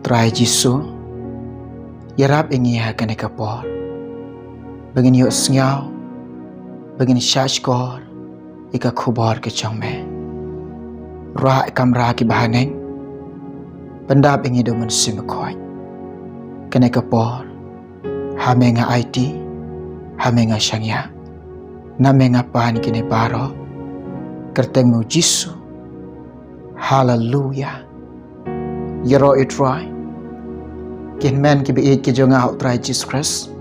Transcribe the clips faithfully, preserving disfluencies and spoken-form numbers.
Trai Jisu, ïarap ïa ngi ha kane ka por ba ngin ïohsngew, ba ngin shahshkor ïa ka khubor ka jong me. Rah ïa ka kamra kiba haneng, pyndap ïa ngi da u Mynsiem Bakhuid. Kane ka por ha me nga aiti, ha me nga shaniah. Na me nga pan kine baroh, kyrteng me u Jisu. Haleluya. Ïaroh ïa u Trai. Ki hynmen kiba ïeit ki jong nga ha u Trai Jisu Khrist,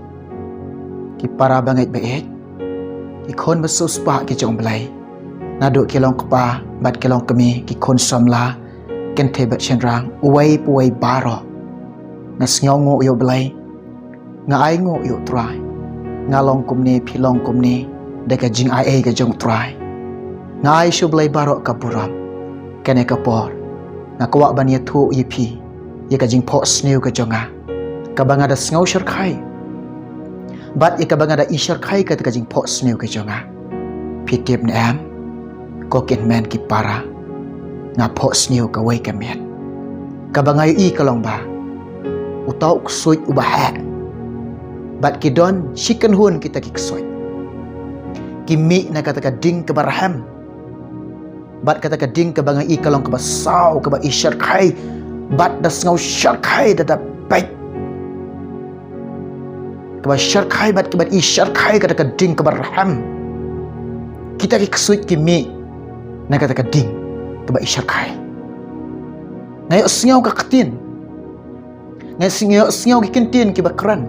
ki para bangeit ba ïeit, ki khun ba siewspah ki jong u Blei, naduh ki long kpa bad ki long kmie, ki khun samla, kynthei bad shynrang, uwei pa uwei baroh. Nga sngewnguh ïa u Blei, nga ainguh ïa u Trai. Nga long kumne, phi long kumne, da ka jingai ei ka jong u Trai. Nga ai sha u Blei baroh ka burom. Kane ka por nga kwah ban ïathuh ïa phi ïa ka jingphohsniew ka jong nga, kaba nga da sngew shyrkhei, bad ïa kaba nga da i shyrkhei kata ka jingphohsniew ka jong nga. Phi tip ne em, ko ki hynmen ki para, nga phohsniew kawei ka miet. Kaba nga ïohi ka long ba uta u ksuid uba heh, bad ki don shi kynhun kita ki ksuid, ki mih na kata ka ding kaba rhem, bad kata ka ding kaba nga ïohi ka long kaba saw, kaba i shyrkhei, bad da sngew shyrkhei da da peit. Kaba shyrkhei bad kaba i shyrkhei kata ka ding kaba rhem. Kita ki ksuid ki mih na kata ka ding kaba i shyrkhei. Nga ïohsngew ka ktien, nga sngew, sngew ki kyntien kiba kren.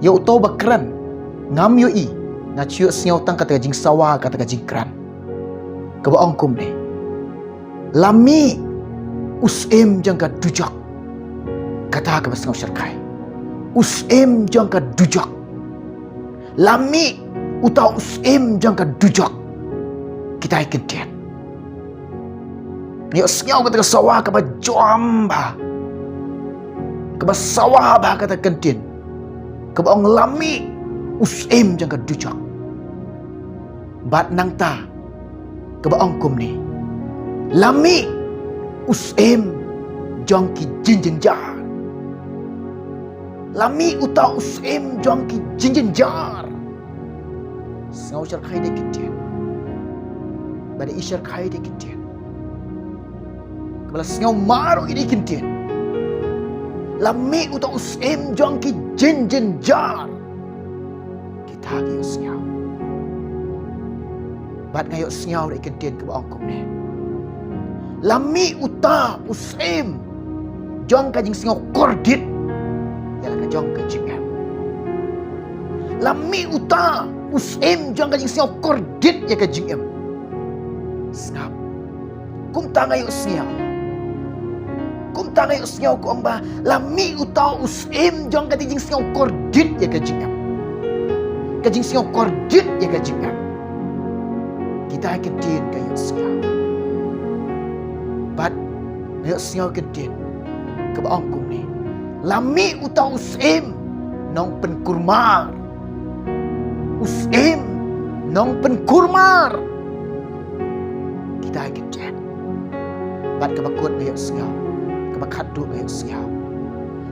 Ïa uto ba kren ngam ïohi, nga shu ïohsngew tang kata ka jingsawa, kata ka jingkren, kaba ong kumne: La mih u syiem jong ka dujok. Kata kaba sngew shyrkhei, u syiem jong ka dujok. La mih uta u syiem jong ka dujok. Kita ki kyntien. Nga ïohsngew kata ka sawa kaba jam bha, kaba sawa bha kata ka kyntien, kaba ong: La mih u syiem jong ka dujok. Bad nangta kaba ong kumne: La mih u syiem jong ki jingjynjar. La mih uta u syiem jong ki jingjynjar. Sngew shyrkhei da ki kyntien, bad i shyrkhei da ki kyntien, kaba la sngew marwei da ki kyntien. La mih uta u syiem jong ki jingjynjar. Kita ki ïohsngew. Bad nga ïohsngew da ki kyntien kaba ong kumne: La mih uta u syiem jong ka jingsngew kordit ïa la ka jong ka jingim. La mih uta u syiem jong ka jingsngew kordit ïa ka jingim. Sngap. Kumta nga ïohsngew. Kumta nga ïohsngew ka ong ba la mih uta u syiem jong ka jingsngew kordit ïa ka jingim. Ka jingsngew kordit ïa ka jingim. Kita ki kyntien ka ïohsngew. Bad nga ïohsngew ki kyntien kaba ong kumne: La mih uta u syiem nongpynkulmar. U syiem nongpynkulmar. Kita ki kyntien. Bad kaba kut nga ïohsngew, kaba khatduh nga ïohsngew: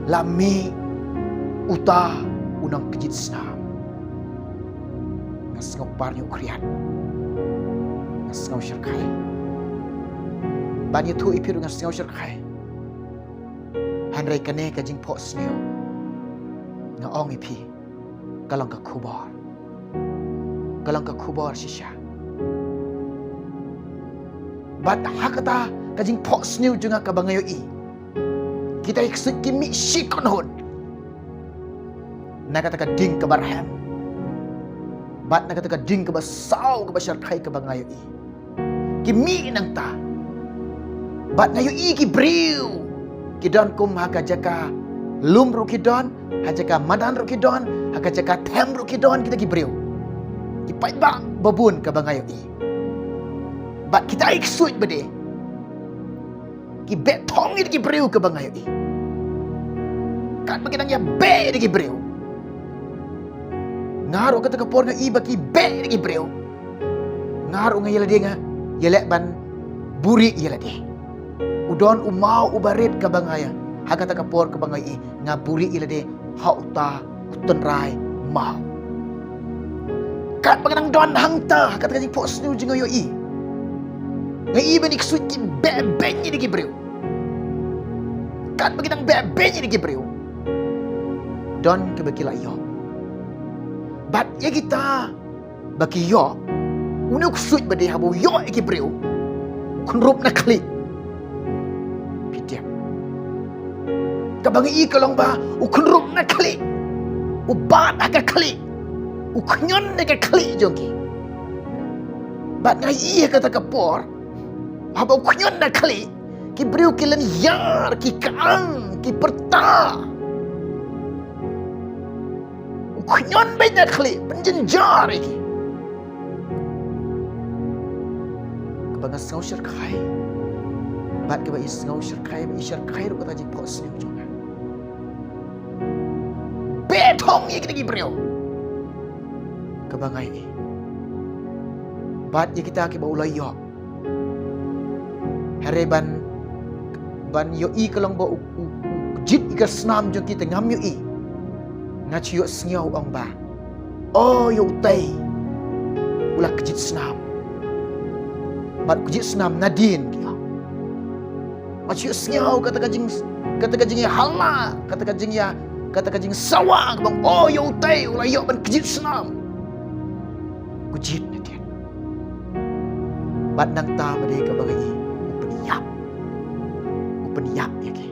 La mih uta u nongkjit snam. Nga sngew parñiuh khriat. Nga sngew shyrkhei. Ban ïathuh ïa phi ruh nga sngew shyrkhei. Hynrei kane ka jingphohsniew, nga ong ïa phi, ka long ka khubor. Ka long ka khubor shisha. Bad ha kata ka jingphohsniew jong nga kaba nga ïohi, kita ki ksuid ki mih shi kynhun na kata ka ding kaba rhem, bad na kata ka ding kaba saw, kaba shyrkhei kaba nga ïohi. Ki mih nangta. Bad nga ïohi ki briew ki don kum ha ka jaka lum ruh ki don, ha jaka madan ruh ki don, ha ka jaka them ruh ki don, kita ki briew. Ki paidbah ba bun kaba nga ïohi. Bad kita ki ksuid ba dei, ki beh thong ïa ki briew kaba nga ïohi. Katba ki dang ïa beh ïa ki briew, nga ruh kata ka por nga ïohi ba ki beh ïa ki briew. Nga ruh nga ïa lade nga ïaleh ban buhrieh ïa lade. U don u maw uba rit kaba nga ïa, ha kata ka por kaba nga ïohi, nga buhrieh ïa lade ha uta u tynrai maw. Katba nga dang don hangta ha kata ka jingphohsniew jong nga ïohi, nga ïohi ba ki ksuid ki beh beiñ ïa ki briew. Katba ki dang beh beiñ ïa ki briew, don kaba ki la ïoh. Bad ïa kita ba ki ïoh, une u ksuid ba dei haba u ïoh ïa ki briew, u khynrup na khlieh. Phi tip, kaba nga ïohi ka long ba u khynrup na khlieh, u bat ha ka khlieh, u khñion na ka khlieh jong ki. Bad nga ïohi ha kata ka por, haba u khñion na khlieh, ki briew ki len ïar, ki kyang, ki pyrta. U khñion beiñ na khlieh, pynjynjar ïa ki. Kaba nga sngew shyrkhei, bad kaba i sngew shyrkhei, ba i shyrkhei ruh kata ka jingphohsniew jong nga. Beh thong ïa kita ki briew. Kaba nga ïohi. Bad ïa kita kiba u la ïoh. Hynrei ban, ban ïohi ka long ba u, u, u jied ïa ka snam jong ki te ngam ïohi. Nga shu ïohsngew ong ba, o, ïa utei u la kjied snam. Bad u kjied snam nadien ki ong. Nga shu ïohsngew kata ka jing, kata ka jingïahala, kata ka jingïa, kata ka jingsawa, kaba ong, o, ïa utei u la ïoh ban kjied snam. U kjied nadien. Bad nangta ba dei kaba nga ïohi, u pynïap. U pynïap ïa ki.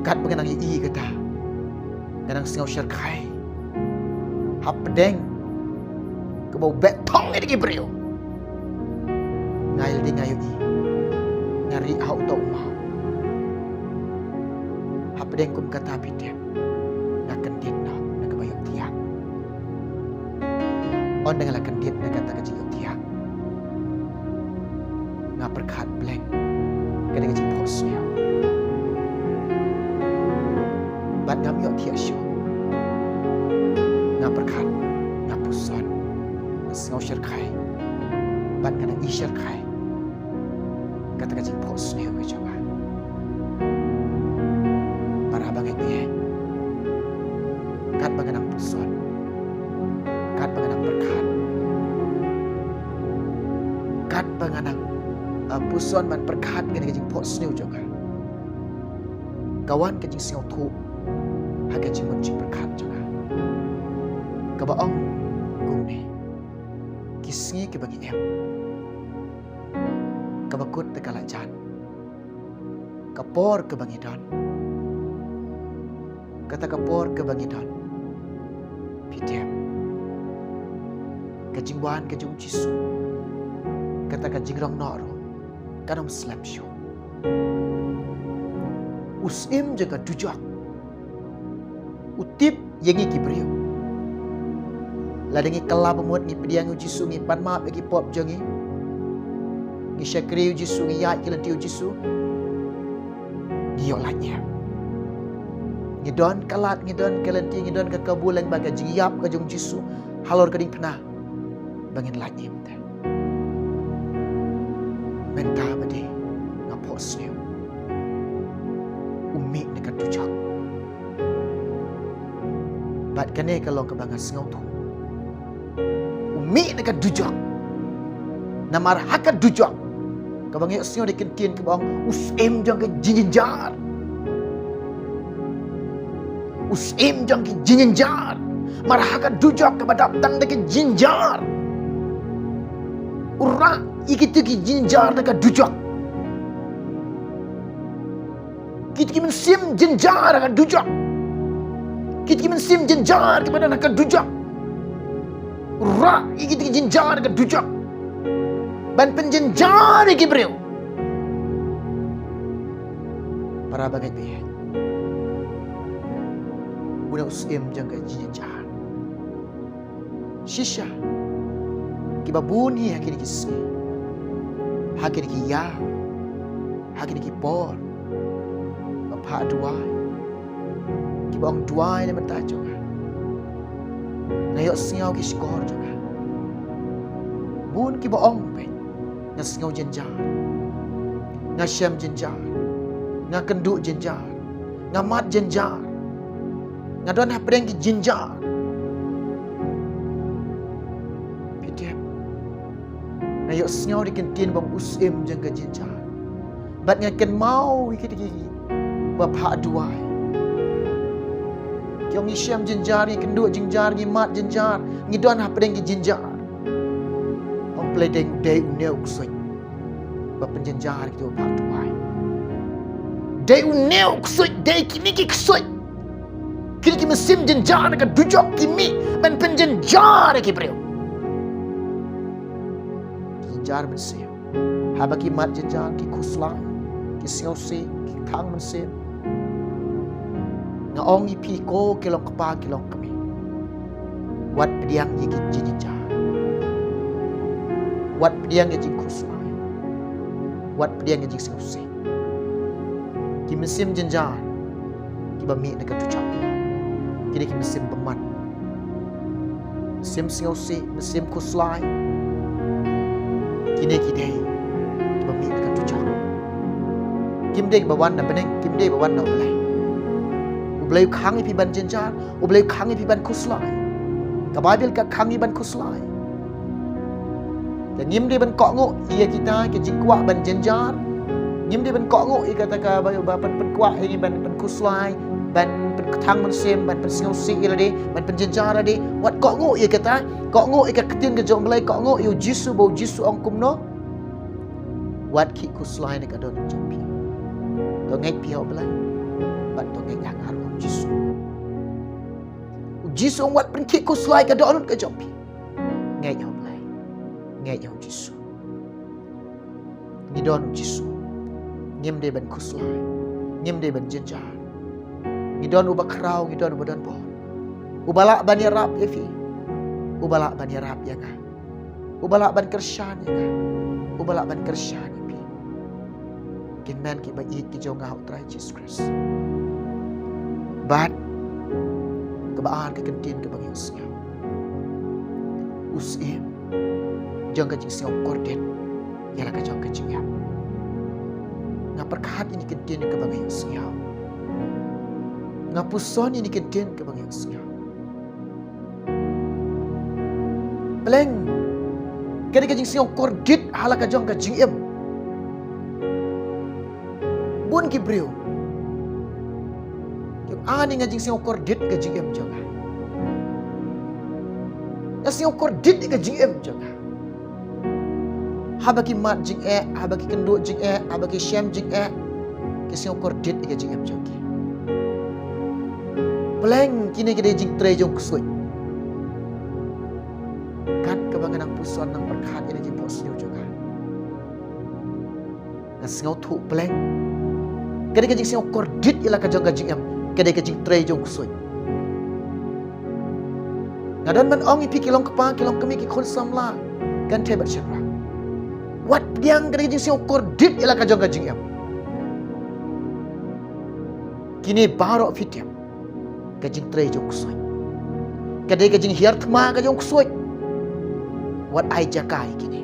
Katba nga dang ïohi kata, nga dang sngew shyrkhei. Hapdeng kaba u beh thong ïa ki briew, nga ïa lade nga ïohi, nga rieh ha uta u maw. Hapdeng kum kata, phi tip, nga kyndit noh na kaba ïohthiah. Ynda nga la kyndit na kata ka jingïohthiah, nga pyrkhat beit ka dei ka jingphohsniew. Bad ngam ïohthiah shuh. Nga pyrkhat, nga puson, nga sngew shyrkhei, bad nga dang ïohi shyrkhei kata ka jingphohsniew ka jong nga. Para bangeit, eh, katba nga dang puson, katba nga dang pyrkhat, katba nga dang, uh, puson ban pyrkhat ïa ka jingphohsniew jong nga, ka wan ka jingsngewthuh ha ka jingmut jingpyrkhat jong nga, kaba ong kumne: ki sngi kiba ngi im, kaba kut te ka la jan. Ka por kaba ngi don, kata ka por kaba ngi don, phi tip, ka jingwan ka jong u Jisu, kata ka jingrong noh ruh kan ym slem shuh. U syiem jong ka dujok u tip ïa ngi ki briew. Lada ngi kylla ba mut ngi pdiang ïa u Jisu, ngi pan map ïa ki pop jong ngi, ngi shakri ïa u Jisu, ngi ïaid ki lynti u Jisu, ngi ïoh lait im. Ngi don ka lad, ngi don ka lynti, ngi don ka kabu lyngba ka jingïap ka jong u Jisu halor ka diengphna ba ngin lait im te. Mynta ba dei nga phohsniew, u mih na ka dujok. Bad kane ka long kaba nga sngewthuh, u mih na ka dujok. Namar ha ka dujok, kaba nga ïohsngew da ki ktien kaba ong, u syiem jong ka jingjynjar. U syiem jong ka jingjynjar. Namar ha ka dujok kaba dap tang da ka jingjynjar, u rah ïa kito ki jingjynjar na ka dujok. Kito ki mynsiem jynjar ha ka dujok, kito ki mynsiem jynjar kiba don ha ka dujok, u rah ïa kito ki jingjynjar ha ka dujok ban pynjynjar ïa ki briew. Para bangeit, phi ïohi, u dei u syiem jong ka jingjynjar. Shisha, kiba bun hi ha kine ki sngi, ha kine ki ïa, ha kine ki por, ba phah duwai, kiba ong duwai na ka bynta jong nga. Nga ïohsngew ki shkor jong nga. Bun kiba ong, peit, nga sngew jynjar. Nga shem jynjar. Nga kynduh jynjar. Nga mad jynjar. Nga don hapdeng ki jynjar. Phi tip, nga ïohsngew da ki ktien bym u syiem jong ka jynjar. Bad nga kynmaw ïa kita kiba phah duwai. Ki ong ngi shem jynjar, ngi kynduh jynjar, ngi mad jynjar, ngi don hapdeng ki jynjar. Ong phi lei, dei une u ksuid ba pynjynjar ïa kito ba phah duwai. Dei une u ksuid, dei kine ki ksuid. Kine ki mynsiem jynjar na ka dujok ki mih ban pynjynjar ïa ki briew. Jynjar mynsiem. Haba ki mad jynjar, ki khuslai, ki sngewsih, ki thang mynsiem. Nga ong ïa phi ko ki long kpa ki long kmie, wat pdiang ïa ki jynjar. Wat pdiang ïa jingkhuslai. Wat pdiang ïa jingsngewsih. Ki mynsiem jynjar kiba mih na ka dujok, ki dei ki mynsiem bymman. Mynsiem sngewsih, mynsiem khuslai. Kine ki dei kiba mih na ka dujok. Kim dei ba wan na bneng, kim dei ba wan na U Blei. U Blei u khang ïa phi ban jynjar, U Blei u khang ïa phi ban khuslai. Ka Baibl ka khang ïa phi ban khuslai. Te ngim dei ban kohnguh ïa kita ki jingkwah ban jynjar. Ngim dei ban kohnguh ïa kata kaba, ba pyn, pynkwah ïa ngi ban pynkhuslai, ban pynthang mynsiem, ban pynsngewsih ïa lade, ban pynjynjar lade. Wat kohnguh ïa kata, kohnguh ïa ka ktien ka jong U Blei, kohnguh ïa U Jisu, ba U Jisu ong kumno. Wat khih khuslai na ka dohnud jong phi. To ngeit phi ha U Blei. Bad to ngeit ha nga ruh, U Jisu. U Jisu ong wat pynkhih khuslai ka dohnud ka jong phi. Ngeit ha U Blei. Ngeit ha U Jisu. Ngi don U Jisu. Ngim dei ban khuslai. Ngim dei ban jynjar. Ngi don uba khraw, ngi don uba don bor. Uba lah ban ïarap ïa phi. Uba lah ban ïarap ïa nga. Uba lah ban kyrshan ïa nga. Uba lah ban kyrshan ïa phi. Kin men kiba ïeit ki jong nga ha U Trai Jisu Khrist. Bad kaba ar ka kyntien kaba ngi ïohsngew. U syiem jong ka jingsngewkordit ïa la ka jong ka jingim. Nga pyrkhat ïa kine ki kyntien kaba ngi ïohsngew. Nga puson ïa kine ki kyntien kaba ngi ïohsngew. Pleng. Ka dei ka jingsngewkordit ha la ka jong ka jingim. Bun ki briew ki ong, ani nga jingsngewkordit ka jingim jong nga. Nga sngewkordit ka jingim jong nga. Haba ki mad jingeh, haba ki kynduh jingeh, haba ki shem jingeh, ki sngewkordit ïa ka jingim jong ki. Pleng, kine ki dei jingtrei jong u ksuid. Kat kaba nga nang puson, nang pyrkhat ïa ka jingphohsniew jong nga. Nga sngewthuh pleng. Ka dei ka jingsngewkordit ïa la ka jong ka jingim. Ka dei ka jingtrei jong u ksuid. Nga don ban ong ïa phi ki long kpa, ki long kmie, ki khun samla, kynthei bad shynrang. Wat pdiang ka dei ka jingsngewkordit ïa la ka jong ka jingim. Kine baroh phi tip, ka jingtrei jong u ksuid. Ka dei ka jinghiar thma ka jong u ksuid. Wat ai jaka ïa kine.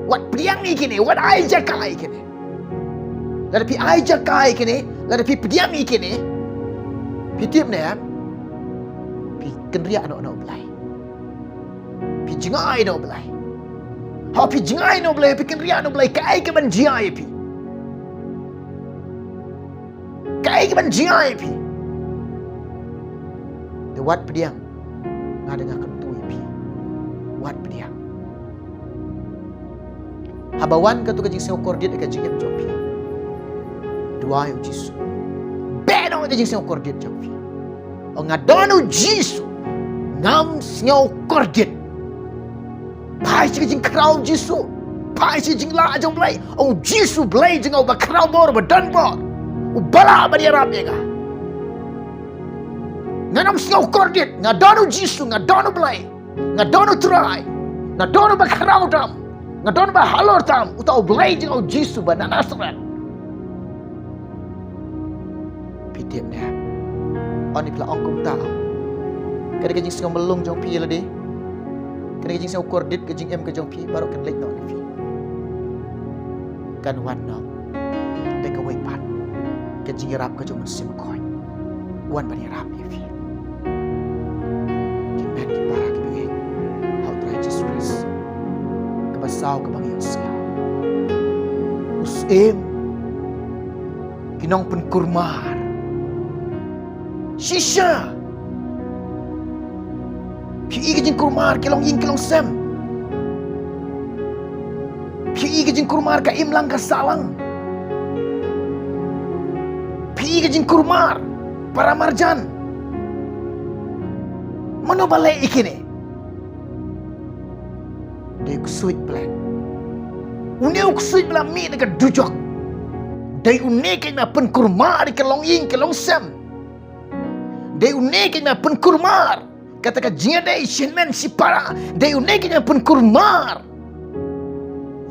Wat pdiang ïa kine, wat ai jaka ïa kine. Lada phi ai jaka ïa kine, lada phi pdiang ïa kine, phi tip ne, phi kynriah noh na U Blei. Phi jngai noh na U Blei. Ha phi jngai noh na U Blei, phi kynriah noh na U Blei, kaei kaban jia ïa phi? Kaei kaban jia ïa phi? Te wat pdiang. Nga dang kyntu ïa phi. Wat pdiang. Haba wan kato ka jingsngewkordit ha ka jingim jong phi, duwai ïa u Jisu. Beh noh ïa ka jingsngewkordit jong phi. Ong, nga don u Jisu, ngam sngewkordit. Phai sha ka jingkhraw u Jisu. Phai sha ka jinglah jong u Blei. Ong, u Jisu Blei jong nga, uba khraw bor, uba don bor, uba lah ban ïarap ïa nga. Nga ngam sngewkordit, nga don u Jisu, nga don u Blei, nga don u Trai, nga don uba khraw tam, nga don uba halor tam, uta u Blei jong nga, u Jisu ba na Nasareth. Phi tip ne? Ong, phi la ong kumta, ka dei ka jingsngewmlung jong phi ïa lade. Ka dei ka jingsngewkordit ka jingim ka jong phi, baroh kan leit noh na phi. Kan wan noh da kawei pat ka jingïarap ka jong u Mynsiem Bakhuid. Wan ban ïarap ïa phi. Ki hynmen ki para kiba ïeit ha u Trai Jisu Khrist. Kaba saw kaba ngi ïohsngew, u Syiem, ki nongpynkulmar. Shisha. Phi i ka jingkulmar ki longïing ki longsem. Phi i ka jingkulmar ka imlang ka sahlang. Phi i ka jingkulmar para marjan. Mano ba leh ïa kine? Dei u ksuid Blei. Une u ksuid ba la mih na ka dujok. Dei une keiñ ba pynkulmar ïa ka longïing ka longsem. Dei une keiñ ba pynkulmar kata ka jingïadei shi hynmen shi para. Dei une keiñ ba pynkulmar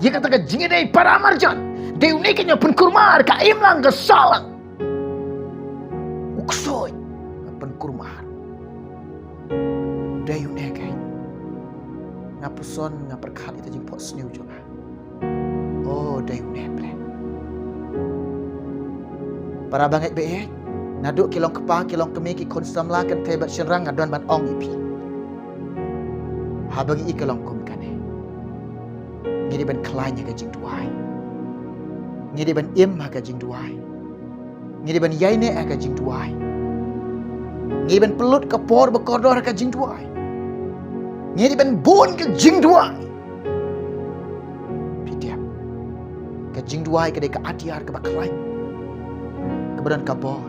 ïa kata ka jingïadei para marjan. Dei une keiñ ba pynkulmar ka imlang ka sahlang. U ksuid ba pynkulmar. Dei une keiñ. Nga puson, nga pyrkhat ïa ka jingphohsniew jong nga. O, dei une Blei. Para bangeit ba ïeit, naduh ki longkpa, ki longkmie, ki khun samla, kynthei bad shynrang, nga don ban ong ïa phi. Haba ngi i ka long kum kane, ngi dei ban khlaiñ ha ka jingduwai. Ngi dei ban im ha ka jingduwai. Ngi dei ban ïaineh ha ka jingduwai. Ngi dei ban pynlut ka por ba kordor ha ka jingduwai. Ngi dei ban bun ka jingduwai. Phi tip, ka jingduwai ka dei ka atiar kaba khlaiñ, kaba don ka bor.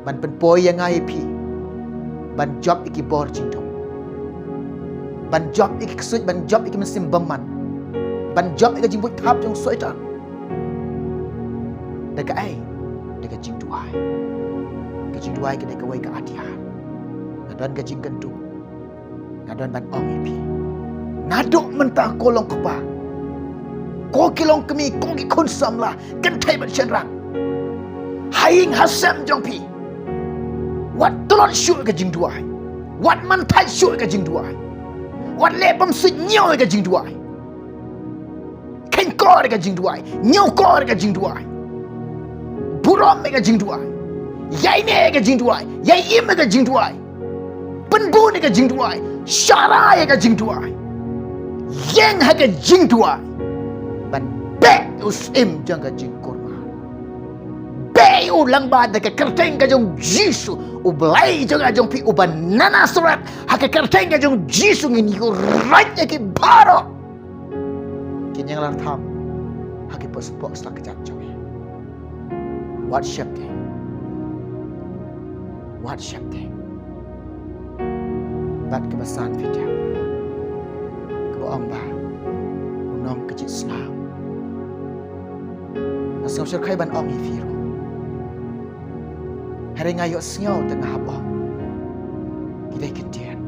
Ban pynpoi ïa nga ïa phi ban jop ïa ki bor jingdum, ban jop ïa ki ksuid, ban jop ïa ki mynsiem bymman, ban jop ïa ka jingbuit thap jong Soitan. Da kaei? Da ka jingduwai. Ka jingduwai ka dei kawei ka atiar. Nga don ka jingkyntu, nga don ban ong ïa phi. Naduh mynta ko longkpa, ko ki longkmie, ko ki khun samla, kynthei bad shynrang, ha ïing ha sem jong phi, wat tlot shuh ïa ka jingduwai. Wat man thait shuh ïa ka jingduwai. Wat leh bymsuidñiew ïa ka jingduwai. Kheiñ kor ïa ka jingduwai. Ñiew kor ïa ka jingduwai. Burom ïa ka jingduwai. Ïaineh ïa ka jingduwai. Ïai im ïa ka jingduwai. Pynbun ïa ka jingduwai. Shara ïa ka jingduwai. Ïeng ha ka jingduwai. Ban beh u syiem jong ka jingkulmar. Beh u lyngba da ka kyrteng ka jong Jisu, u Blei jong nga jong phi uba na Nasareth. Ha ka kyrteng ka jong Jisu ngin ïuh rait ïa ki baroh ki ñianglar tham ha ki pos pok slak kjat jong ngi. Wat sheptieng. Wat sheptieng. Bad kaba san phi tip, kaba ong ba u nongkjit snam. Nga sngew shyrkhei ban ong ïa phi ruh. Hynrei nga ïohsngew te nga hap ong, ki dei kyntien.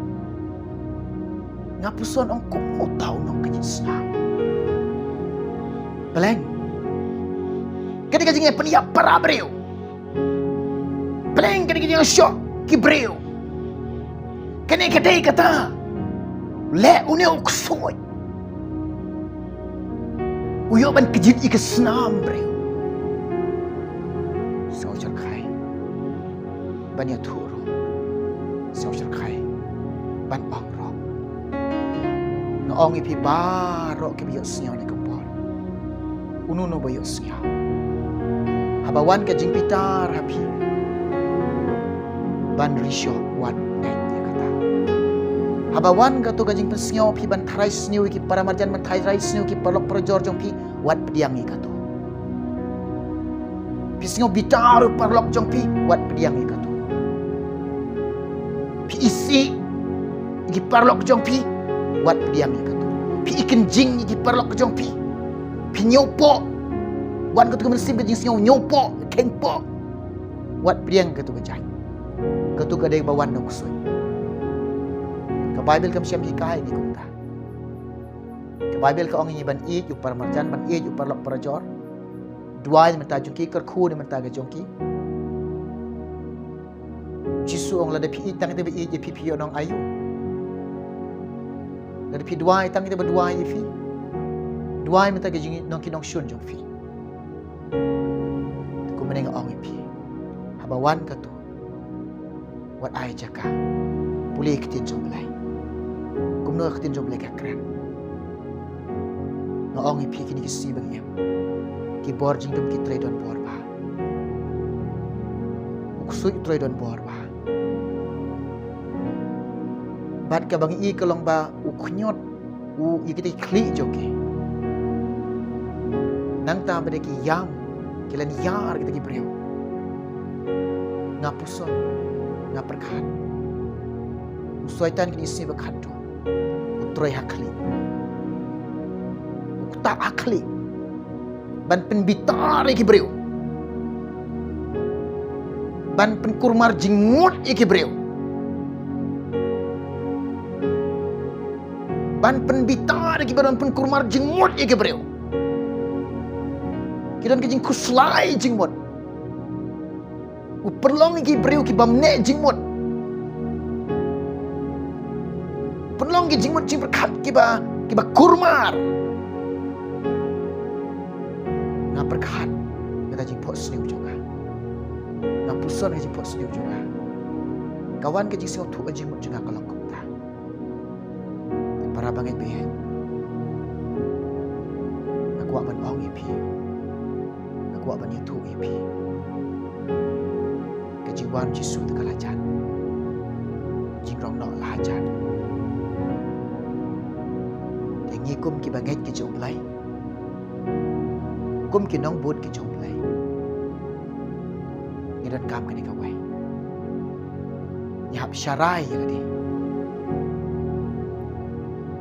Nga puson ong, kum uta u nongkjit snam. Pleng. Ka dei ka jingïapynïap para briew. Pleng ka dei ka jingïashoh ki briew. Kane ka dei kata. Leh une u ksuid. U ïoh ban kjit ïa ka snam briew. Sngew shyrkhei ban ïathuh ruh. Sngew shyrkhei ban ong ruh. Nga ong ïa phi baroh kiba ïohsngew ne ka por. Uno uno ba ïohsngew. Haba wan ka jingbitar ha phi, ban ri shoh, wat ngeit ïa kata. Haba wan kato ka jingpynsngew phi ban tharai sniew ïa ki para marjan, ban tharai sniew ïa ki paralok parajor jong phi, wat pdiang ïa kato. Phi sngew bitar u paralok jong phi, wat pdiang ïa kato. Phi isih ïa ki paralok jong phi, wat pdiang ïa kato. Phi ikynjing ïa ki paralok jong phi. Phi ñiewpoh. Wan kato ka mynsiem ka jingsngew ñiewpoh, kheiñpoh. Wat pdiang ïa kato ka jait. Kato ka dei ba wan na u ksuid. Ka Baibl kam shym hikai ïa ngi kumta. Ka Baibl ka ong ïa ngi ban ïeit ïa u para marjan, ban ïeit ïa u paralok parajor. Duwai na bynta jong ki, kyrkhu na bynta ka jong ki. Jisu ong, lada phi ïeit tang ïa kito ba ïeit ïa phi, phi ïoh nong aïu? Lada phi duwai tang ïa kito ba duwai ïa phi, Duwai mynta ki jing nong ki nongshun jong phi. Te kumne nga ong ïa phi, haba wan kato, wat ai jaka. Pule ïa ka ktien jong U Blei. Kumno ka ktien jong U Blei ka kren? Nga ong ïa phi, kine ki sngi ba ngi im, ki bor jingdum ki trei don bor bha. U ksuid u trei don bor bha. Bad kaba ngi i ka long ba u khñiot u ïa kita ki khlieh jong ki. Nangta ba dei ki ïam, ki len ïar kita ki briew. Nga puson, nga pyrkhat, u Soitan kine ki sngi ba khatduh u trei ha khlieh. U ktah ha khlieh ban pynbitar ïa ki briew, ban pynkulmar jingmut ïa ki briew, ban pynbitar ïa ki briew, ban pynkulmar jingmut ïa ki briew. Ki don ka jingkhuslai jingmut. U pynlong ïa ki briew ki bym neh jingmut. Pynlong ki jingmut jingpyrkhat kiba, kiba kulmar. Nga pyrkhat na ka jingphohsniew jong nga. Nga puson na ka jingphohsniew jong nga. Ka wan ka jingsngewthuh ka jingmut jong nga ka long kumta. Te para bangeit baieit, nga kwah ban ong ïa phi, nga kwah ban ïathuh ïa phi, ka jingwan Jisu te ka la jan. Jingrong noh la jan. Te ngi kum ki bangeit ki jong U Blei, kum ki nongbud ki jong U Blei, ngi donkam kane kawei. Ngi hap sharai ïa lade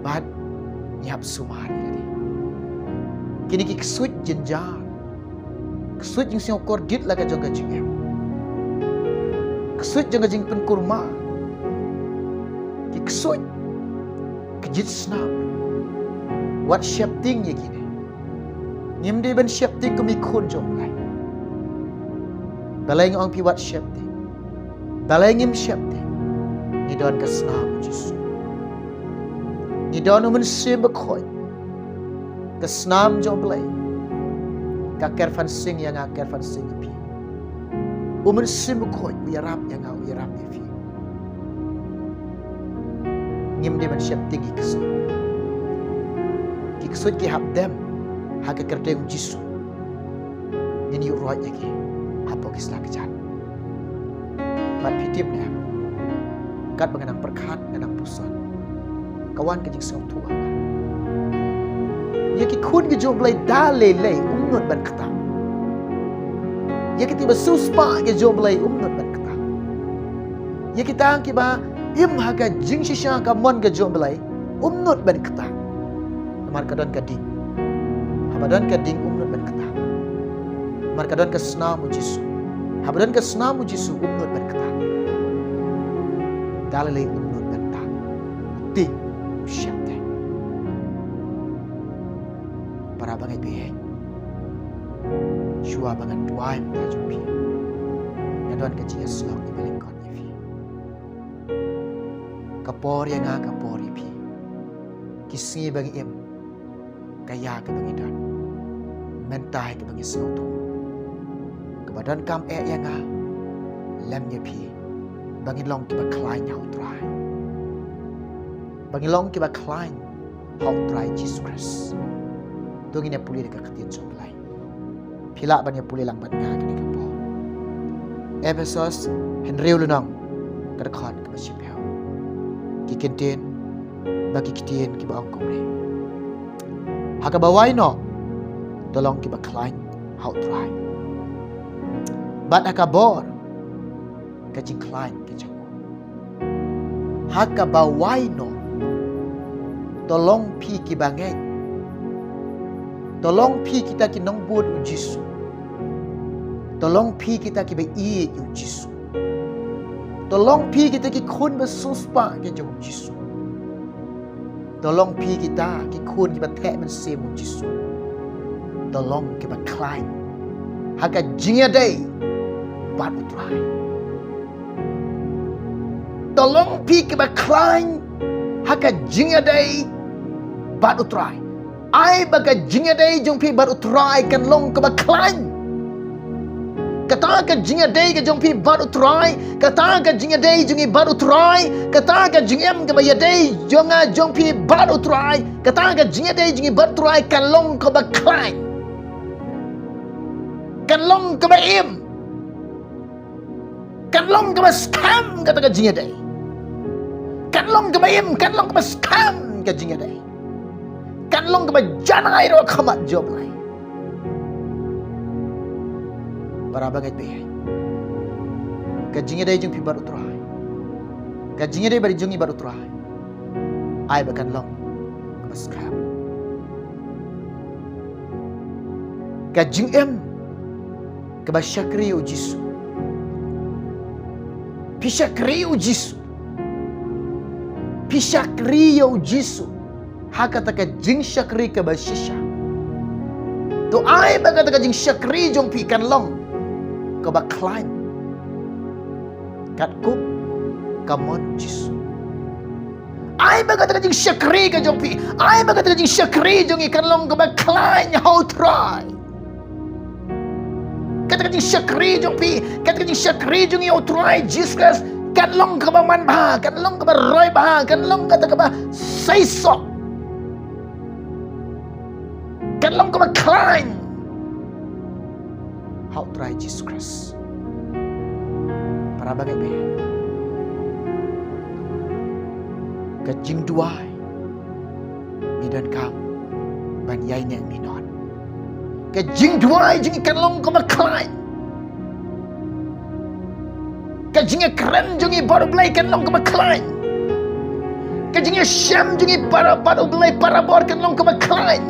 bad ngi hap sumar ïa lade. Kine ki ksuid jynjar, ksuid jingsngewkordit la ka jong ka jingim, ksuid jong ka jingpynkulmar, ki ksuid ka jitsnam, wat sheptieng ïa kine. Ngim dei ban sheptieng kum ki khun jong U Blei. Balei nga ong phi wat sheptieng? Balei ngim sheptieng? Ngi don ka snam U Jisu. Ngi don U Mynsiem Bakhuid. Ka snam jong U Blei ka kyrpad sing ïa nga, kyrpad sing ïa phi. U Mynsiem Bakhuid u ïarap ïa nga, u ïarap ïa phi. Ngim dei ban sheptieng ki ksuid. Ki ksuid ki hap dem ha ka kyrteng U Jisu. Ngin ïuh roit ïa ki hapoh ki sla kjat. Bad phi tip ne em, katba nga nang pyrkhat, nga nang puson, ka wan ka jingsngewthuh ha nga. Ïa ki khun ki jong U Blei da lei lei um nud ban ktah. Ïa kito kiba siewspah ki jong U Blei um nud ban ktah. Ïa kita kiba im ha ka jingshisha ka mon ka jong U Blei um nud ban ktah. Namar ka don ka ding. Haba don ka ding um nud ban ktah. Namar ka don ka snam U Jisu. Haba don ka snam U Jisu um nud ban ktah. Da lei lei um nud ban ktah. U tieng, u sheptieng. Para bangeit baieit, shuwa ba ngan duwai mynta jong phi, nga don ka jingïasyllok iba lyngkot ïa phi. Ka por ïa nga, ka por ïa phi. Ki sngi ba ngi im, ka ïa kaba ngi don, mynta ïa kaba ngi sngewthuh, kaba donkam eh ïa nga lem ïa phi, ba ngin long kiba khlaiñ ha U Trai, ba ngin long kiba khlaiñ ha U Trai Jisu Khrist. To ngin ïa pule da ka ktien jong U Blei. Phi lah ban ïa pule lang bad nga kane ka por. Ephesos hynriew lynnong, ka dkhot kaba shiphew. Ki kyntien bad ki ktien kiba ong kumne: Ha kaba wai noh, to long kiba khlaiñ ha U Trai, bad ha ka bor ka jingkhlaiñ ka jong u. Ha kaba wai noh, to long phi kiba ngeit. To long phi kita ki nongbud U Jisu. To long phi kita kiba ïeit ïa U Jisu. To long phi kita ki khun ba siewspah ki jong U Jisu. To long phi kita ki khun kiba theh mynsiem U Jisu. To long kiba khlaiñ ha ka jingïadei bad U Trai. To long phi kiba khlaiñ ha ka jingïadei bad U Trai. Ai ba ka jingïadei jong phi bad U Trai kan long kaba khlaiñ. Kata ka jingïadei ka jong phi bad U Trai, kata ka jingïadei jong ngi bad U Trai, kata ka jingim kaba ïadei jong nga jong phi bad U Trai, kata ka jingïadei jong ngi bad U Trai kan long kaba khlaiñ. Kan long kaba im. Kan long kaba skhem kata ka jingïadei. Kan long kaba im, kan long kaba skhem ka jingïadei. Kan long kaba janai ruh ha khmat jong U Blei. Para bangeit baieit, ka jingïadei jong phi bad U Trai, ka jingïadei bad jong ngi bad U Trai, ai ba kan long kaba skhem. Ka jingim kaba shakri ïa U Jisu. Phi shakri ïa U Jisu. Phi shakri ïa U Jisu ha kata ka jingshakri kaba shisha. To ai ba kata ka jingshakri jong phi kan long kaba khlaiñ katkum ka mon Jisu. Ai ba kata ka jingshakri ka jong phi, ai ba kata ka jingshakri jong ngi kan long kaba khlaiñ ha U Trai. Kata ka jingshakri jong phi, kata ka jingshakri jong ngi ha U Trai Jisu Khrist kan long kaba manbha, kan long kaba roibha, kan long kata kaba seisoh, kan long kaba khlaiñ ha U Trai Jisu Khrist. Para bangeit baieit, ka jingduwai ngi donkam ban ïaineh minot. Ka jingduwai jong ngi kan long kaba khlaiñ. Ka jingïakren jong ngi bad U Blei kan long kaba khlaiñ. Ka jingïashem jong ngi para bad U Blei para bor kan long kaba khlaiñ.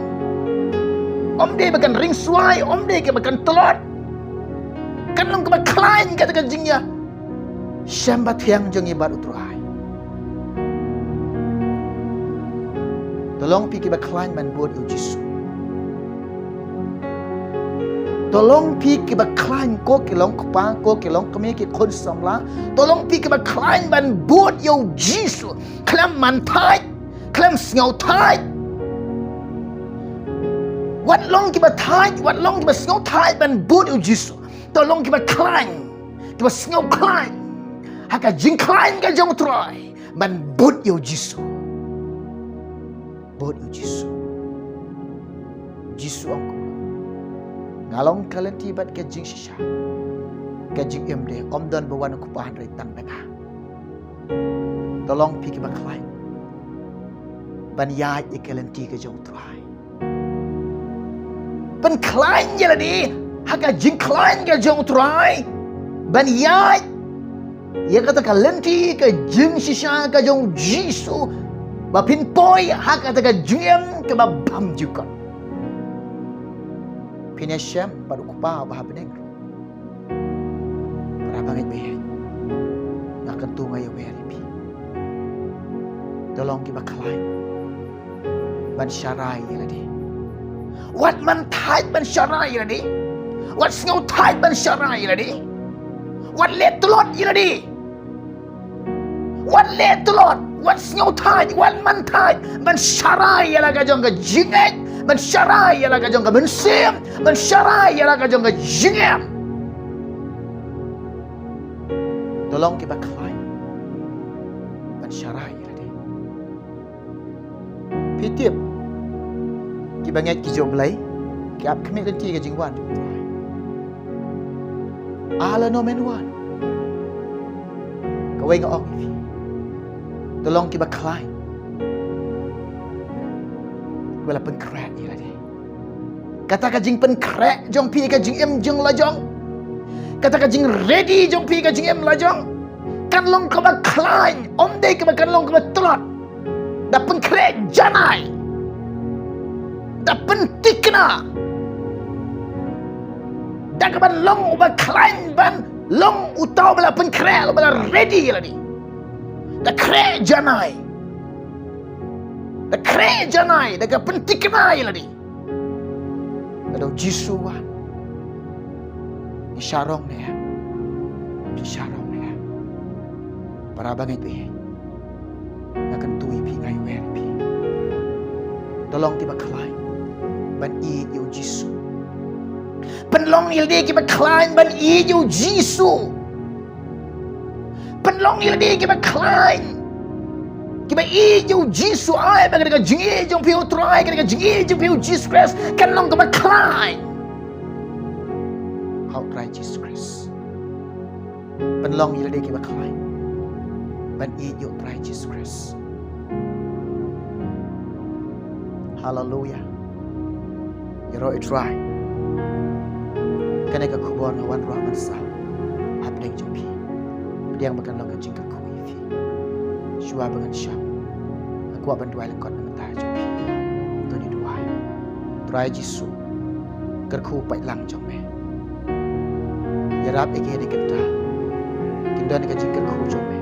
Ym dei ba kan ringswai, ym dei ba kan tlot. Kan long kaba khlaiñ kata ka jingïashem bathiang jong ngi bad U Trai. To long phi kiba khlaiñ ban bud ïa U Jisu. To long phi kiba khlaiñ, ko ki long kpa, ko ki long kmie, ki khun samla. To long phi kiba khlaiñ ban bud ïa U Jisu. Khlem man thait, khlem sngew thait. Wat long kiba thait, wat long kiba sngew thait ban bud ïa U Jisu. To long kiba khlaiñ, kiba sngew khlaiñ ha ka jingkhlaiñ ka jong U Trai ban bud ïa U Jisu. Bud ïa U Jisu. Jisu ong kumno? Nga long ka lynti bad ka jingshisha. Ka jingim de ym don ba wan u kpa hynrei tang da nga. To long phi kiba khlaiñ ban ïaid ïa ka lynti ka jong U Trai. Pynkhlaiñ ïa lade ha ka jingkhlaiñ ka jong U Trai ban ïaid ïa kata ka lynti ka jingshisha ka jong U Jisu, ba phin poi ha kata ka jingim kaba bymjukut. Phin ïashem bad U Kpa uba ha bneng ruh. Para bangeit baieit, nga kyntu, nga ïawer ïa phi. To long kiba khlaiñ ban sharai ïa lade. Wat man thait ban sharai ïa lade. Wat sngew thait ban sharai ïa lade. Wat leh tlot ïa lade. Wat leh tlot, wat sngew thait, wat man thait ban sharai ïa la ka jong ka jingngeit, ban sharai ïa la ka jong ka mynsiem, ban sharai ïa la ka jong ka jingim. To long kiba khlaiñ ban sharai ïa lade. Phi tip, kiba ngeit ki jong U Blei ki ap khmih lynti ka jingwan jong U Trai. Ala no men wan. Kawei nga ong ïa phi, to long kiba khlaiñ, kiba la pynkhreh ïa lade. Kata ka jingpynkhreh jong phi ïa ka jingim jong la jong, kata ka jingready jong phi ïa ka jingim la jong, kan long kaba khlaiñ, ym dei kaba kan long kaba tlot. Da pynkhreh janai, da pynthikna, da kaban long uba khlaiñ ban long uta uba la pynkhreh, uba la ready ïa lade. Da khreh janai, da khreh janai, da ka pynthikna ïa lade. Lada U Jisu u wan, ngin shah rong ne em? Ngin shah rong ne em? Para bangeit baieit, nga kyntu ïa phi, nga ïawer ïa phi, to long kiba khlaiñ ban ïeit ïa u Jisu. Pynlong ïa lade kiba khlaiñ ban ïeit ïa u Jisu. Pynlong ïa lade kiba khlaiñ, kiba ïeit ïa u Jisu. Ai ba ka jingïeit jong phi ha u Trai, ka jingïeit jong phi ha u Jisu Khrist kan long kaba khlaiñ ha u Trai Jisu Khrist. Pynlong ïa lade kiba khlaiñ ban ïeit ïa u Trai Jisu Khrist. Haleluya. Ïaroh ïa u Trai. Kane ka khubor nga wan ruh ban saw hapdeng jong phi. Pdiang ba kan long ka jingkyrkhu ïa phi. Shuwa ba ngan shong, nga kwah ban duwai lyngkot na ka bynta jong phi. To ngin duwai. Trai Jisu, kyrkhu paidlang jong me. Ïarap ïa ki ha kane ka kynta. Kin don ka jingkyrkhu jong me.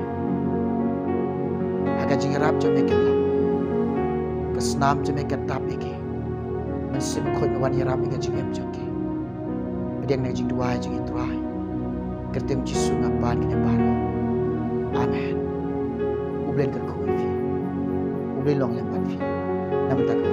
Ha ka jingïarap jong me kin long. Ka snam jong me kan tap ïa ki. Mynsiem Bakhuid wan ïarap ïa ka jingim jong ki. Pdiang na ka jingduwai jong ngi Trai. Kyrteng Jisu nga pan kane baroh. Amen. U Blei un kyrkhu ïa phi. U Blei un long lem bad phi. Na ka bynta ka